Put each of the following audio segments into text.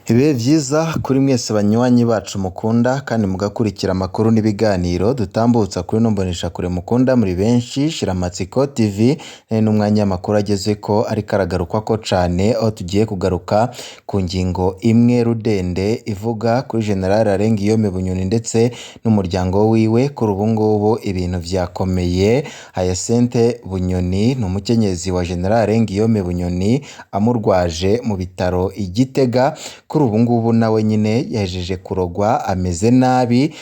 Ibihe vyiza kuri mwese banywanyi bacu mukunda kandi mugakurikira amakuru n'ibiganiro dutambutsa kuri ino mboneshakure mukunda muri benshi. Shiramatsiko TV n'umwanya w'amakuru agezeko ariko aragarukwako cane, aho tugiye kugaruka ku ngingo imwe rudende ivuga kuri General Arengiyome Bunyoni ndetse n'umuryango wiwe. Kuri ubu ngubu ibintu vyakomeye. Hyacinthe Bunyoni ni umukenyezi wa General Arengiyome Bunyoni, amurwaje mu bitaro i Gitega. Kuri ubu ngubu nawe nyine yahejeje kurogwa, ameze nabi.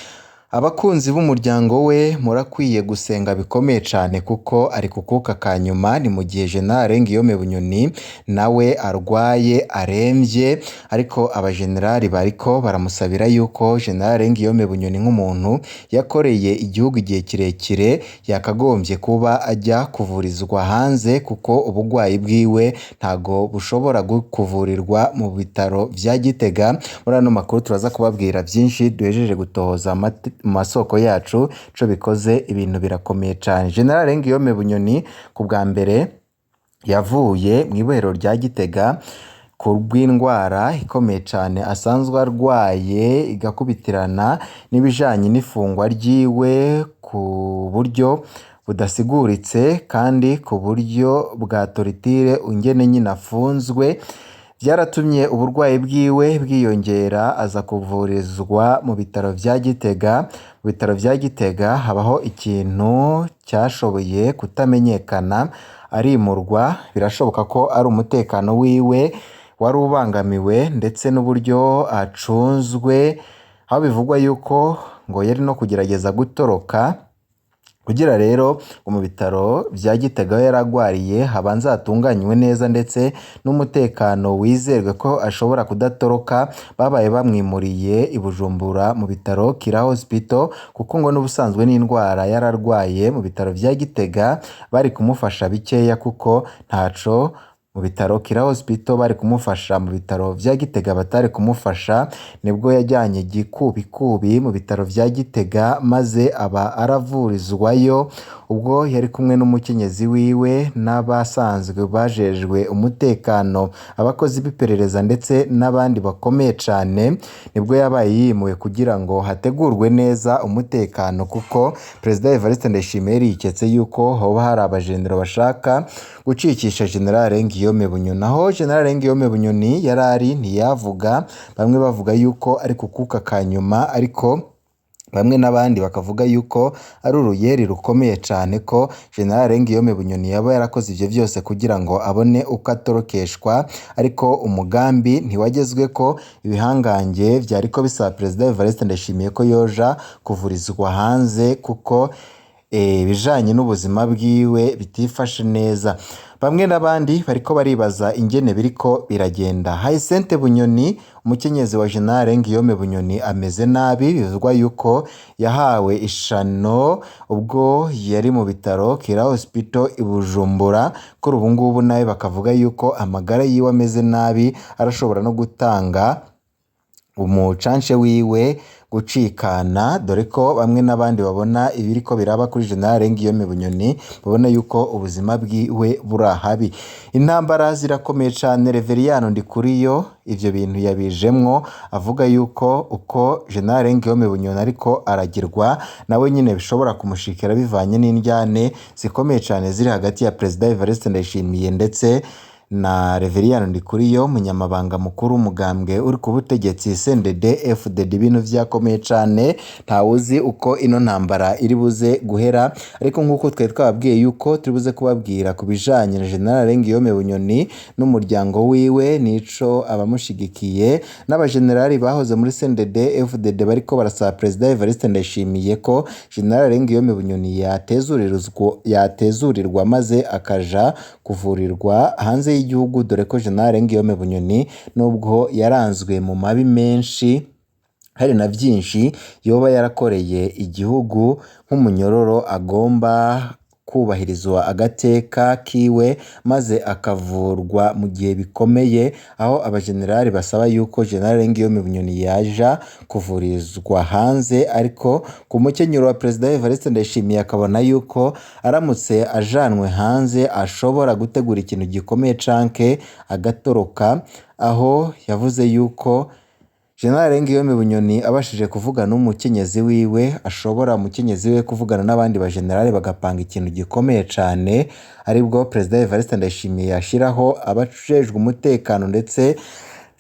Abakunzi b'umuryango we murakwiye gusenga bikomeye cane kuko ari ku kuka ka nyuma. Ni mu gihe General Guillaume Bunyoni nawe arwaye aremvye, ariko abajenerali bariko baramusabira yuko General Guillaume Bunyoni nk'umuntu yakoreye igihugu igihe kirekire yakagombye kuba ajya kuvurizwa hanze, kuko ubugwayi bwiwe ntago bushobora kuvurirwa mu bitaro vya Gitega. Muri ano makuru turaza kubabwira vyinshi duhejeje gutohoza mu masoko yacu. Ico bikoze ibintu birakomeye cane. General Guillaume Bunyoni ku bwa mbere yavuye mw'ibohero rya Gitega ku bw'indwara ikomeye cane asanzwe arwaye, igakubitirana n'ibijanye n'ifungwa ryiwe ku buryo budasiguritse kandi ku buryo bwa torture. Ingene nyene afunzwe vyaratumye uburwayi bwiwe bwiyongera, aza kuvurizwa mu bitaro vya Gitega. Mu bitaro vya Gitega habaho ikintu cyashoboye kutamenyekana, arimurwa. Birashoboka ko ari umutekano wiwe wari ubangamiwe ndetse n'uburyo acunzwe, aho bivugwa yuko ngo yari no kugerageza gutoroka. Kugira rero ngo mu bitaro vya Gitega aho yari agwariye habanze hatunganywe neza ndetse n'umutekano wizerwe ko ashobora kudatoroka, babaye bamwimuriye i Bujumbura mu bitaro Kira Hospital, kuko ngo n'ubusanzwe n'indwara yari arwaye mu bitaro vya Gitega bari kumufasha bikeya, kuko ntaco mu bitaro Kira Hospital bari kumufasha, mu bitaro vya Gitega batari kumufasha. Nibwo yajyanye igikubikubi mu bitaro vya Gitega maze aba aravurizwayo, ubwo yari kumwe n'umukenyezi wiwe n'abasanzwe bajejwe umutekano, abakozi b'iperereza ndetse n'abandi bakomeye cane. Nibwo yabaye yimuwe kugira ngo hategurwe neza umutekano, kuko Perezida Evariste Ndayishimiye yari yiketse yuko hoba hari abajenero bashaka gucikisha General Guillaume Bunyoni. Aho General Guillaume Bunyoni yarari ntiyavuga, bamwe bavuga yuko ari ku kuka ka nyuma, ariko bamwe n'abandi bakavuga yuko ari uruyeri rukomeye cane ko General Guillaume Bunyoni yaba yarakoze ivyo vyose kugira ngo abone uko atorokeshwa, ariko umugambi ntiwagezweko. Ibihangange vyariko bisaba Perezida Evariste Ndayishimiye ko yoja kuvurizwa hanze, kuko ibijanye n'ubuzima bwiwe bitifashe neza. Bamwe n'abandi bariko baribaza ingene biriko biragenda. Hyacinthe Bunyoni, umukenyezi wa General Guillaume Bunyoni, ameze nabi. Bivugwa yuko yahawe ishano ubwo yari mu bitaro Kira Hospital i Bujumbura. Kuri ubu ngubu nawe bakavuga yuko amagara yiwe ameze nabi, arashobora no gutanga umucanche wiwe gucikana, dore ko bamwe n'abandi babona ibiriko biraba kuri General Guillaume Bunyoni babona yuko ubuzima bwiwe buri ahabi. Intambara zirakomeye cane. Reveriyano Ndikuriyo ivyo bintu yabijemwo, avuga yuko uko General Guillaume Bunyoni ariko aragirwa nawe nyine bishobora kumushikira, bivanye n'indyane zikomeye cane ziri hagati ya Perezida Evariste Ndayishimiye ndetse na Reveriyano Ndikuriyo, umunyamabanga mukuru w'umugambwe uri ku butegetsi CNDD FDD. Ibintu vyakomeye cane, ntawuzi uko ino ntambara iri buze guhera, ariko nk'uko twari twababwiye yuko turi buze kubabwira ku bijanye na General Guillaume Bunyoni n'umuryango wiwe, nico abamushigikiye n'abajenerali bahoze muri CNDD FDD bariko barasaba Perezida Evariste Ndayishimiye ko General Guillaume Bunyoni yatezurirwa maze akaja kuvurirwa hanze y'igihugu, dore ko General Guillaume Bunyoni nubwo yaranzwe mu mabi menshi hari na vyinshi yoba yarakoreye igihugu, nk'umunyororo agomba kubahirizwa agateka kiwe maze akavurwa mu gihe bikomeye, aho abajenerali basaba yuko General Guillaume Bunyoni yaja kuvurizwa hanze, ariko ku mukenyero wa Perezida Evariste Ndayishimiye akabona yuko aramutse ajanwe hanze ashobora gutegura ikintu gikomeye canke agatoroka, aho yavuze yuko General Guillaume Bunyoni abashije kuvugana n'umukenyezi wiwe, ashobora umukenyezi wiwe kuvugana n'abandi bajenerali bagapanga ikintu gikomeye cane, aribwo Perezida Evariste Ndayishimiye yashiraho abajejwe umutekano ndetse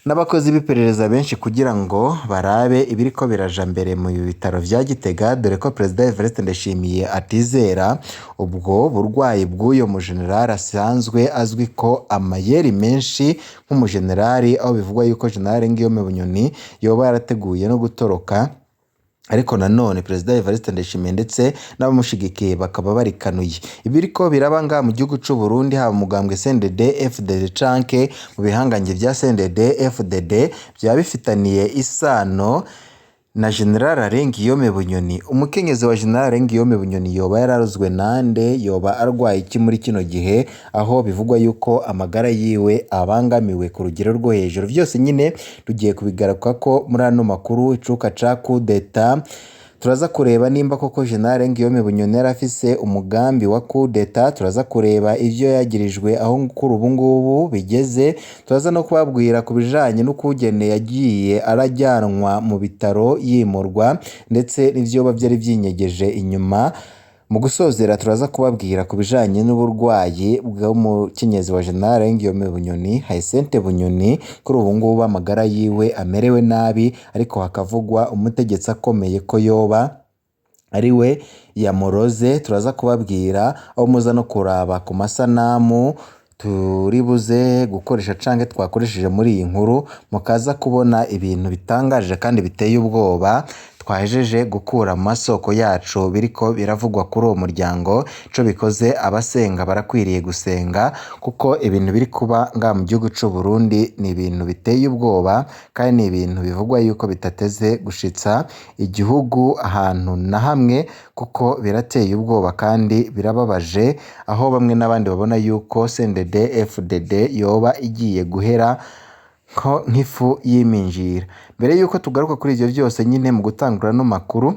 n'abakozi b'iperereza benshi kugira ngo barabe ibiriko biraja mbere mu bitaro vya Gitega, dore ko Perezida Evariste Ndayishimiye atizera ubwo burwayi bw'uyo mujenerali asanzwe azwi ko amayeri menshi nk'umujenerali, aho bivugwa yuko General Guillaume Bunyoni yoba yarateguye no gutoroka, ariko nanone Perezida Evariste Ndayishimiye ndetse n'abamushigikiye bakaba barikanuye. Ibiriko biraba ngaha mu gihugu c'u Burundi, haba mugambwe CNDD FDD canke mu bihangange vya CNDD FDD, vyaba bifitaniye isano na General Alain Guillaume Bunyoni. Umukenyezi wa General Alain Guillaume Bunyoni yoba yararozwe nande? Yoba arwaye iki muri kino gihe, aho bivugwa yuko amagara yiwe abangamiwe ku rugero rwo hejuru? Vyose nyine tugiye kubigarukako muri ano makuru. Icuka ca kudeta, turaza kureba nimba koko General Guillaume Bunyoni yari afise umugambi wa kudeta, turaza kureba ivyo yagirijwe aho kuri ubu ngubu bigeze, turaza no kubabwira ku bijanye n'ukugene yagiye arajyanwa mu bitaro yimurwa, ndetse n'ivyoba vyari vyinyegeje inyuma. Mu gusozera turaza kubabwira ku bijanye n'uburwayi bw'umukenyezi wa General Guillaume Bunyoni, Hyacinthe Bunyoni, kuri ubu ngubu amagara yiwe amerewe nabi, ariko hakavugwa umutegetsi akomeye ko yoba ariwe yamuroze. Turaza kubabwira aho muza no kuraba ku masanamu turibuze gukoresha canke twakoresheje muri iyi nkuru, mukaza kubona ibintu bitangaje kandi biteye ubwoba twahejeje gukura mu masoko yacu biriko biravugwa kuri uwo muryango. Ico bikoze abasenga barakwiriye gusenga, kuko ibintu biri kuba ngaha mu gihugu c'u Burundi ni ibintu biteye ubwoba, kandi ni ibintu bivugwa yuko bitateze gushitsa igihugu ahantu na hamwe, kuko birateye ubwoba kandi birababaje, aho bamwe n'abandi babona yuko CNDD FDD yoba igiye guhera nk'ifu y'iminjira. Mbere yuko tugaruka kuri ivyo vyose nyine mu gutangura ano makuru,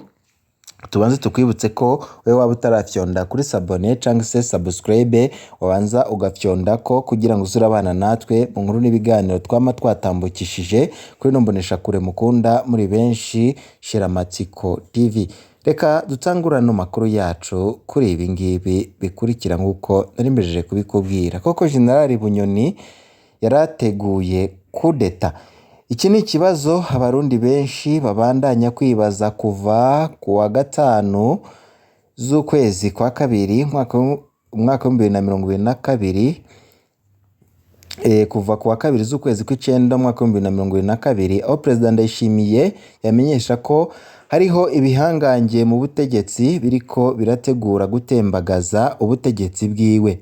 tubanze tukwibutse ko wewe waba utarafyonda kuri sabone canke se subscribe, wabanza ugafyondako kugira ngo uze urabana natwe mu nkuru n'ibiganiro twama twatambukishije kuri ino mboneshakure mukunda muri benshi, Shiramatsiko TV. Reka dutangure ano makuru yacu kuri ibi ngibi bikurikira nk'uko nari mbejeje kubikubwira. Koko General Bunyoni yarateguye kudeta? Iki ni ikibazo abarundi benshi babandanya kwibaza kuva ku wa gatanu z'ukwezi kwa kabiri umwaka w'2022, kuva ku wa kabiri z'ukwezi kw'icenda umwaka w'2022, aho Perezida Ndayishimiye yamenyesha ko hariho ibihangange mu butegetsi biriko birategura gutembagaza ubutegetsi bwiwe,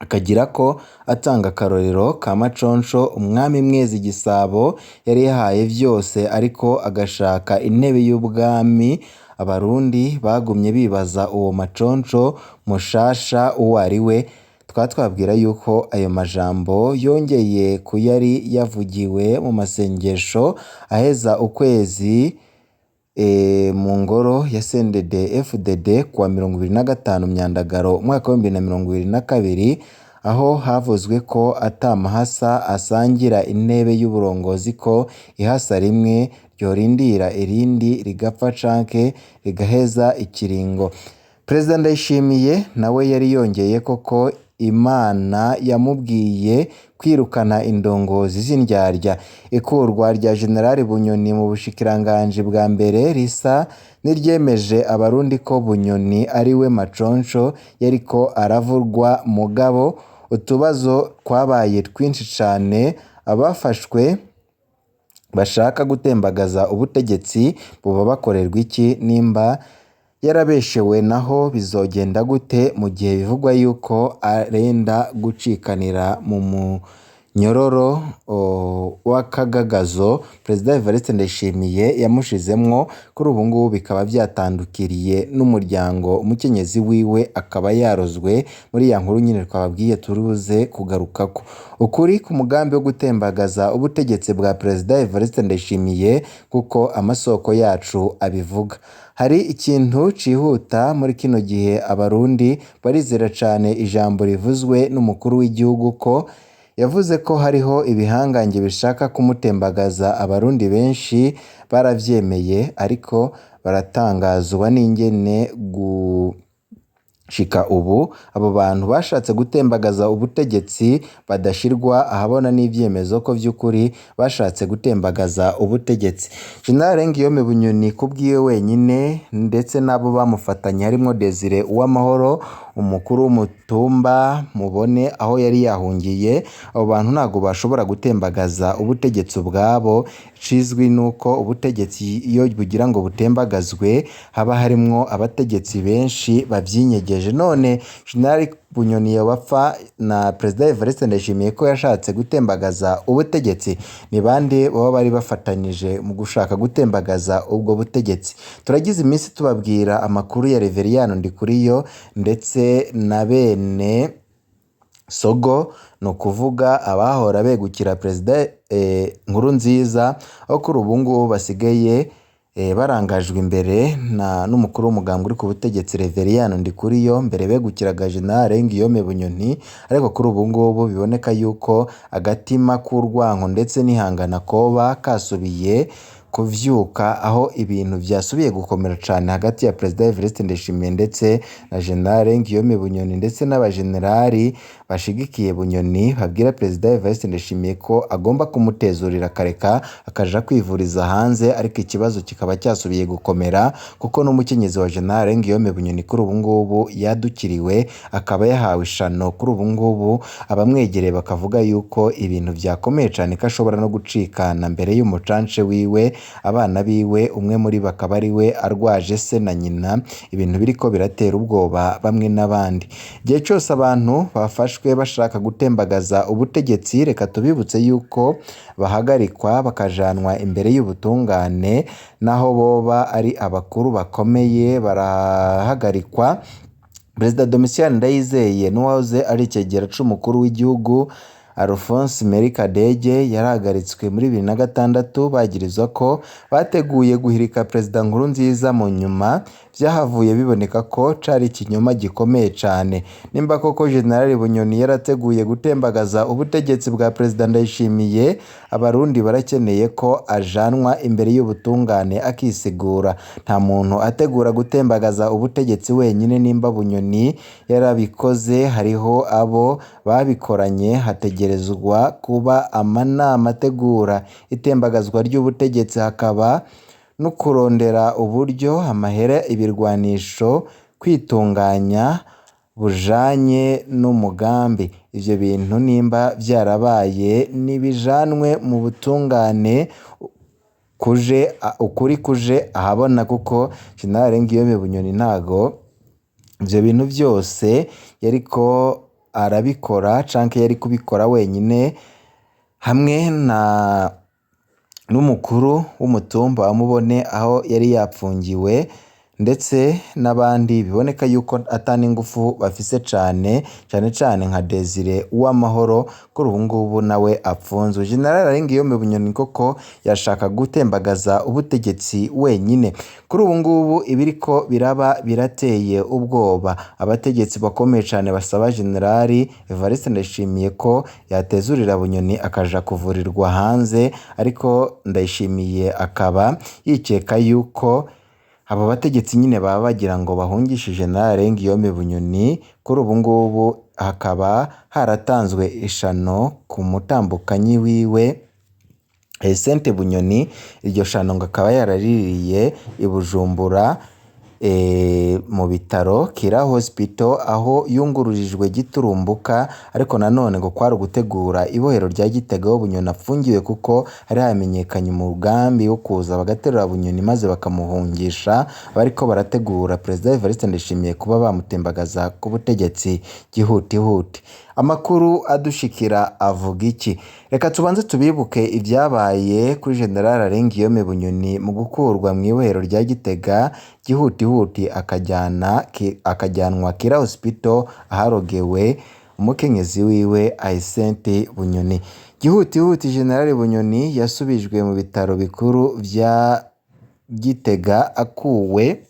akagira ko atanga akarorero ka Maconco, umwami Mwezi Gisabo yari yahaye vyose ariko agashaka intebe y'ubwami. Abarundi bagumye bibaza uwo Maconco mushasha uwo ari we. Tukaba twabwira yuko ayo majambo yongeye kuyari yavugiwe mu masengesho aheza ukwezi mu ngoro ya CNDD FDD kuwa 25 Myandagaro umwaka w'2022, aho havuzwe ko ata mahasa asangira intebe y'uburongozi, ko ihasa rimwe ryorindira irindi rigapfa canke rigaheza ikiringo. Perezida Ndayishimiye nawe yari yongeye koko Imana yamubwiye kwirukana indongozi z'indyarya. Ikurwa rya General Bunyoni mu bushikiranganji bwa mbere risa n'iryemeje abarundi ko Bunyoni ariwe Maconco yariko aravurwa, mugabo utubazo twabaye twinshi cane. Abafashwe bashaka gutembagaza ubutegetsi boba bakorerwa iki? Nimba yarabeshewe naho bizogenda gute mu gihe bivugwa yuko arenda gucikanira mu Nyororo w'akagagazo Perezida Evariste Ndayishimiye yamushizemwo, kuri ubu ngubu bikaba vyatandukiriye n'umuryango, umukenyezi wiwe akaba yarozwe muri ya nkuru nyene twababwiye turuze kugarukako. Ukuri ku mugambi wo gutembagaza ubutegetsi bwa Perezida Evariste Ndayishimiye kuko amasoko yacu abivuga. Hari ikintu cihuta muri kino gihe, abarundi barizera cane ijambo rivuzwe n'umukuru w'igihugu ko yavuze ko hariho ibihangange bishaka kumutembagaza. Abarundi benshi baravyemeye ariko baratangazwa n'ingene gushika ubu abo bantu bashatse gutembagaza ubutegetsi badashirwa ahabona n'ivyemezo ko vy'ukuri bashatse gutembagaza ubutegetsi. General Guillaume Bunyoni kubwiwe wenyine ndetse n'abo bamufatanye harimwo Desire Uwamahoro, umukuru w'umutumba mubone aho yari yahungiye, abo bantu ntabwo bashobora gutembagaza ubutegetsi ubwabo. Icizwi nuko ubutegetsi iyo bugira ngo butembagazwe haba harimwo abategetsi benshi bavyinyegeje. None General Bunyoni yobapfa na Perezida Evariste Ndayishimiye ko yashatse gutembagaza ubutegetsi, ni bande baba bari bafatanije mu gushaka gutembagaza ubwo butegetsi? Turagize iminsi tubabwira amakuru ya Reveriyano Ndikuriyo ndetse na bene Sogo, ni ukuvuga abahora begukira Perezida Nkurunziza, aho kuri ubu ngubu basigaye barangajwe imbere n'umukuru w'umugambwe uri ku butegetsi Reveriyano Ndikuriyo, mbere begukiraga General Guillaume Bunyoni, ariko kuri ubu ngubu biboneka yuko agatima k'urwanko ndetse n'ihangana koba kasubiye kuvyuka, aho ibintu vyasubiye gukomera cane hagati ya Perezida Evariste Ndayishimiye ndetse na General Guillaume Bunyoni, ndetse n'abajenerali bashigikiye Bunyoni babwira Perezida Evariste Ndayishimiye ko agomba kumutezurira akareka akaja kwivuriza hanze, ariko ikibazo kikaba cyasubiye gukomera kuko n'umukenyezi wa General Guillaume Bunyoni kuri ubu ngubu yadukiriwe akaba yahawe ishano. Kuri ubu ngubu abamwegereye bakavuga yuko ibintu vyakomeye cane ko ashobora no gucikana mbere y'umucance wiwe, abana biwe umwe muri bo akaba ari we arwaje se na nyina, ibintu biriko biratera ubwoba bamwe n'abandi. Igihe cose abantu bafashwe bashaka gutembagaza ubutegetsi, reka tubibutse yuko bahagarikwa bakajanwa imbere y'ubutungane, naho boba ari abakuru bakomeye barahagarikwa. Perezida Domitien Ndayizeye n'uwahoze ari icegera c'umukuru w'igihugu Alphonse Meri Kadege yarahagaritswe muri 2006 bagirizwa ko bateguye guhirika Perezida Nkurunziza, mu nyuma vyahavuye biboneka ko cari ikinyoma gikomeye cane. Nimba koko General Bunyoni yarateguye gutembagaza ubutegetsi bwa Perezida Ndayishimiye, abarundi barakeneye ko ajanwa imbere y'ubutungane akisigura. Nta muntu ategura gutembagaza ubutegetsi wenyine, nimba Bunyoni yarabikoze hariho abo babikoranye, hategerezwa kuba amanama ategura itembagazwa ry'ubutegetsi, hakaba no kurondera uburyo amahera, ibirwanisho, kwitunganya bujanye n'umugambi. Ivyo bintu nimba vyarabaye nibijanwe mu butungane, kuje ukuri kuje ahabona, kuko General Guillaume Bunyoni ntago ivyo bintu vyose yariko arabikora canke yari kubikora wenyine hamwe na n'umukuru w'umutumba wa Mubone aho yari yapfungiwe, ndetse n'abandi biboneka yuko ata n'ingufu bafise cane, cane cane nka Desire Uwamahoro kuri ubu ngubu nawe apfunzwe. General Guillaume Bunyoni koko yashaka gutembagaza ubutegetsi wenyine. Kuri ubu ngubu ibiriko biraba birateye ubwoba. Abategetsi bakomeye cane basaba General Evariste Ndayishimiye ko yatezurira Bunyoni akaja kuvurirwa hanze, ariko Ndayishimiye akaba yikeka yuko abo bategetsi nyine baba bagira ngo bahungishe General Guillaume Bunyoni. Kuri ubu ngubu hakaba haratanzwe ishano ku mutambukanyi wiwe Sente Bunyoni, iryo shano ngo akaba yaraririye i Bujumbura. mu bitaro Kira Hospital aho yungururijwe giturumbuka, ariko nanone ngo kwari ugutegura ibohero rya Gitega aho Bunyoni apfungiwe, kuko hari hamenyekanye umugambi wo kuza bagaterura Bunyoni maze bakamuhungisha. Bariko barategura Perezida Evariste Ndayishimiye kuba bamutembagaza ku butegetsi gihutihuti. Amakuru adushikira avuga iki? Reka tubanze tubibuke ibyabaye kuri General Alain Bunyoni mu gukurwa mu ibohero rya Gitega gihutihuti akajyanwa Kira Hospital aharogewe umukenyezi wiwe Hyacinthe Bunyoni. Gihutihuti General Bunyoni yasubijwe mu bitaro bikuru vya Gitega akuwe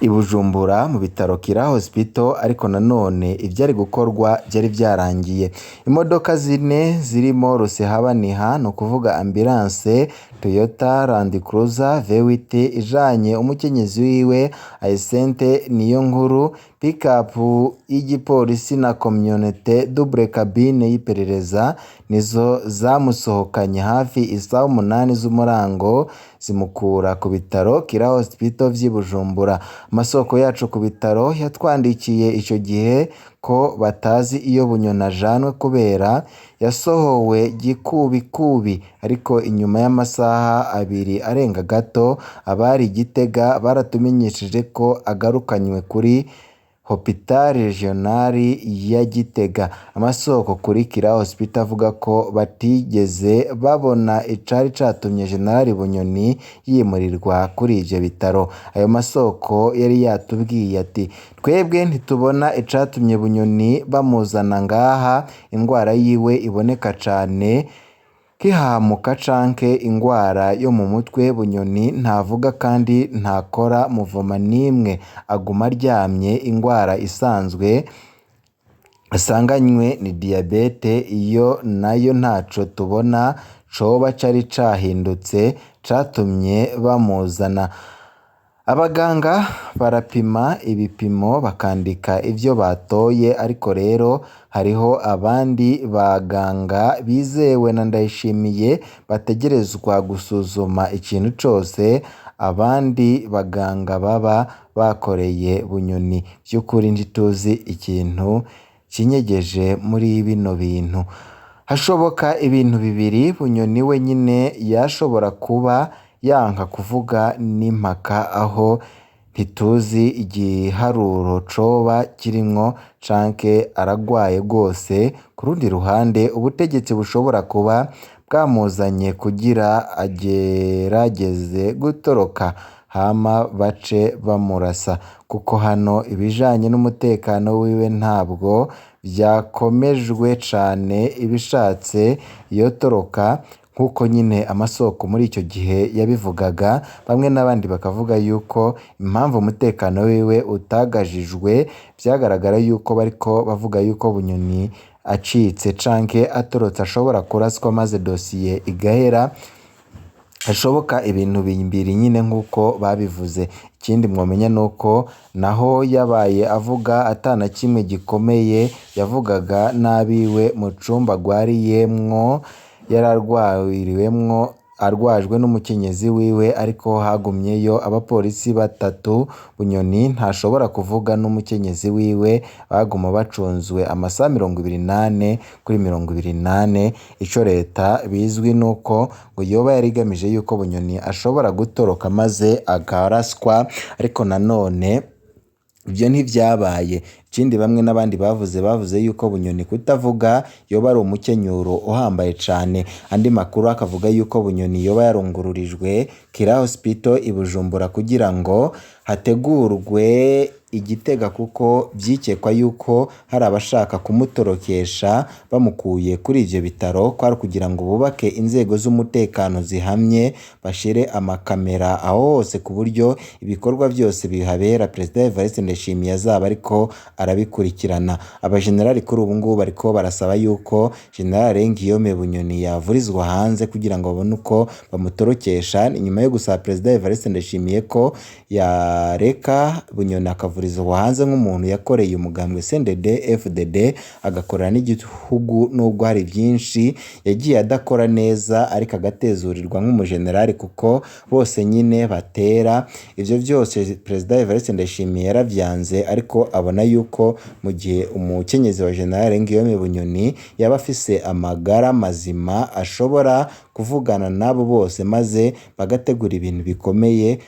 i Bujumbura mu bitaro Kira Hospital, ariko nanone ivyari gukorwa vyari vyarangiye. Imodoka zine zirimo Rusehabaniha, ni ukuvuga ambulance Toyota Land Cruiser V8 ijanye umukenyezi wiwe Hyacinthe Niyonkuru, pickup y'igipolisi na communauté double cabine y'iperereza nizo zamusohokanye hafi isaha 8 z'umurango zimukura ku bitaro Kira Hospital vy'i Bujumbura. Amasoko yacu ku bitaro yatwandikiye ico gihe ko batazi iyo Bunyoni ajanwe kubera yasohowe gikubikubi, ariko inyuma y'amasaha 2 arenga gato abari i Gitega baratumenyesheje ko agarukanywe kuri Hopital Regional ya Gitega. Amasoko kuri Kira Hospital avuga ko batigeze babona icari catumye General Bunyoni yimurirwa kuri ivyo bitaro. Ayo masoko yari yatubwiye ati: "Twebwe ntitubona icatumye Bunyoni bamuzana ngaha, ingwara yiwe iboneka cane kihahamuka canke ingwara yo mu mutwe. Bunyoni ntavuga kandi ntakora muvoma n'imwe, aguma aryamye. Ingwara isanzwe asanganywe ni diyabete, iyo nayo ntaco tubona coba cari cahindutse catumye bamuzana. Abaganga barapima ibipimo bakandika ivyo batoye, ariko rero hariho abandi baganga bizewe na Ndayishimiye bategerezwa gusuzuma ikintu cose abandi baganga baba bakoreye Bunyoni. Vy'ukuri ntituzi ikintu cinyegeje muri bino bintu. Hashoboka ibintu bibiri: Bunyoni wenyene yashobora kuba yanka kuvuga n'impaka aho ntituzi igiharuro coba kirimwo, canke aragwaye rwose. Ku rundi ruhande ubutegetsi bushobora kuba bwamuzanye kugira agerageze gutoroka hama bace bamurasa, kuko hano ibijanye n'umutekano wiwe ntabwo vyakomejwe cane, ibishatse yotoroka nk'uko nyine amasoko muri ico gihe yabivugaga. Bamwe n'abandi bakavuga yuko impamvu umutekano wiwe utagajijwe vyagaragara yuko bariko bavuga yuko Bunyoni acitse canke atorotse ashobora kuraswa maze dosiye igahera. Hashoboka ibintu bibiri nyine nk'uko babivuze. Ikindi mwomenya nuko naho yabaye avuga atana kimwe gikomeye yavugaga n'abiwe mu cumba agwariyemwo, yararwariwemwo arwajwe n'umukenyezi wiwe, ariko hagumyeyo abapolisi batatu. Bunyoni ntashobora kuvuga n'umukenyezi wiwe, baguma bacunzwe amasaha 24 kuri 24. Ico leta bizwi nuko ngo yoba yari igamije yuko Bunyoni ashobora gutoroka maze akaraswa, ariko nanone ivyo ntivyabaye. Ikindi bamwe n'abandi bavuze yuko Bunyoni kutavuga yoba ari umukenyuro uhambaye cane. Andi makuru akavuga yuko Bunyoni yoba yarungururijwe Kira Hospital i Bujumbura kugira ngo hategurwe i Gitega, kuko vyikekwa yuko hari abashaka kumutorokesha bamukuye kuri ivyo bitaro, kwari kugira ngo bubake inzego z'umutekano zihamye, bashire amakamera aho hose ku buryo ibikorwa vyose bihabera Perezida Evariste Ndayishimiye azaba ariko arabikurikirana. Abajenerali kuri ubu ngubu bariko barasaba yuko General Guillaume Bunyoni yavurizwa hanze kugira ngo babone uko bamutorokesha, inyuma yo gusaba Perezida Evariste Ndayishimiye ko yareka Bunyoni akavurizwa akavurizwa hanze nk'umuntu yakoreye umugambwe CNDD FDD agakorera n'igihugu, nubwo hari byinshi yagiye adakora neza ariko agatezurirwa nk'umujenerali kuko bose nyine batera. Ivyo vyose Perezida Evariste Ndayishimiye yaravyanze, ariko abona yuko mu gihe umukenyezi wa General Guillaume Bunyoni yaba afise amagara mazima ashobora kuvugana n'abo bose maze bagategura ibintu bikomeye,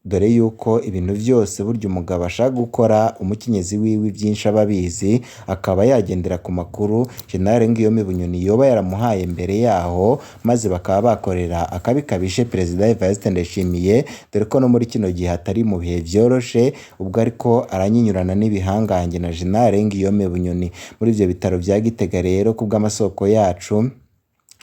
dore yuko ibintu vyose burya umugabo ashaka gukora umukenyezi wiwe ivyinshi aba abizi, akaba yagendera ku makuru General Guillaume Bunyoni yoba yaramuhaye mbere yaho, maze bakaba bakorera akabi kabishe Perezida Evariste Ndayishimiye, dore ko no muri kino gihe atari mu bihe vyoroshe, ubwo ariko aranyinyurana n'ibihangange na General Guillaume Bunyoni. Muri ivyo bitaro vya Gitega rero kubw'amasoko yacu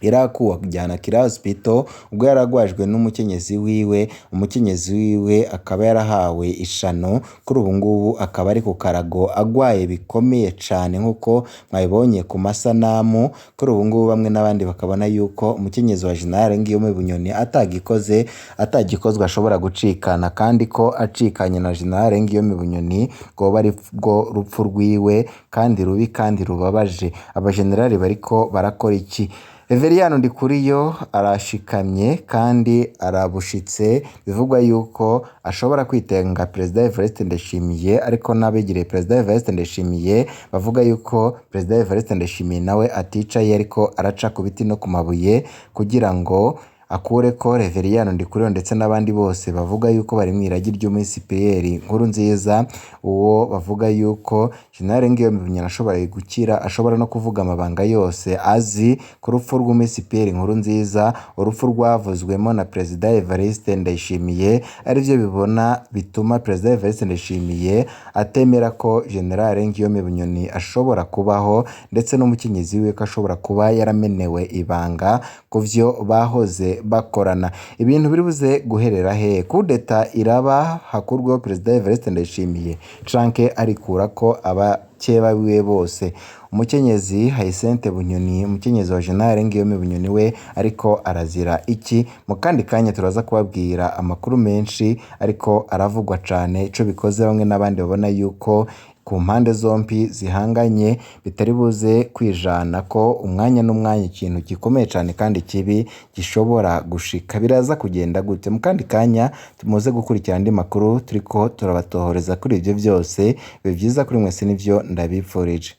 yarakuwe akujyana Kira Hospital ubwo yaragwajwe n'umukenyezi wiwe, umukenyezi wiwe akaba yarahawe ishano, kuri ubu ngubu akaba ari ku karago agwaye bikomeye cane nk'uko mwabibonye ku masanamu. Kuri ubu ngubu bamwe n'abandi bakabona yuko umukenyezi wa General Guillaume Bunyoni atagikoze atagikozwe ashobora gucikana, kandi ko acikanye na General Guillaume Bunyoni rwoba ari rwo rupfu rwiwe kandi rubi kandi rubabaje. Abajenerali bariko barakora iki? Reveriyani Ndikuriyo arashikamye kandi arabushitse, bivugwa yuko ashobora kwitenga Perezida Evariste Ndayishimiye, ariko n'abegereye Perezida Evariste Ndayishimiye bavuga yuko Perezida Evariste Ndayishimiye nawe aticaye ariko araca ku biti no ku mabuye kugira ngo akureko Reveriyani Ndikuriyo ndetse n'abandi bose bavuga yuko bari mu iragi ry'umusipiyeri Nkurunziza, uwo bavuga yuko General Guillaume Bunyoni ashobora gukira, ashobora no kuvuga amabanga yose azi ku rupfu rw'umusipiyeri Nkurunziza, urupfu rwavuzwemo na Perezida Evariste Ndayishimiye, arivyo bibona bituma Perezida Evariste Ndayishimiye atemera ko General Guillaume Bunyoni ashobora kubaho, ndetse n'umukenyezi wiwe ko ashobora kuba yaramenewe ibanga ku vyo bahoze bakorana. Ibintu biri buze guherera he? Kudeta iraba hakurweho Perezida Evariste Ndayishimiye canke arikurako abakeba biwe bose? Umukenyezi Hyacinthe Bunyoni, umukenyezi wa General Guillaume Bunyoni we ariko arazira iki? Mu kandi kanya turaza kubabwira amakuru menshi ariko aravugwa cane, ico bikoze bamwe n'abandi babona yuko ku mpande zompi zihanganye bitari buze kwijana ko umwanya n'umwanya ikintu gikomeye cane kandi kibi gishobora gushika. Biraza kugenda gute? Mu kandi kanya muze gukurikira andi makuru turiko turabatohoreza kuri ivyo vyose. Bibe vyiza kuri mwese nivyo ndabipfurije.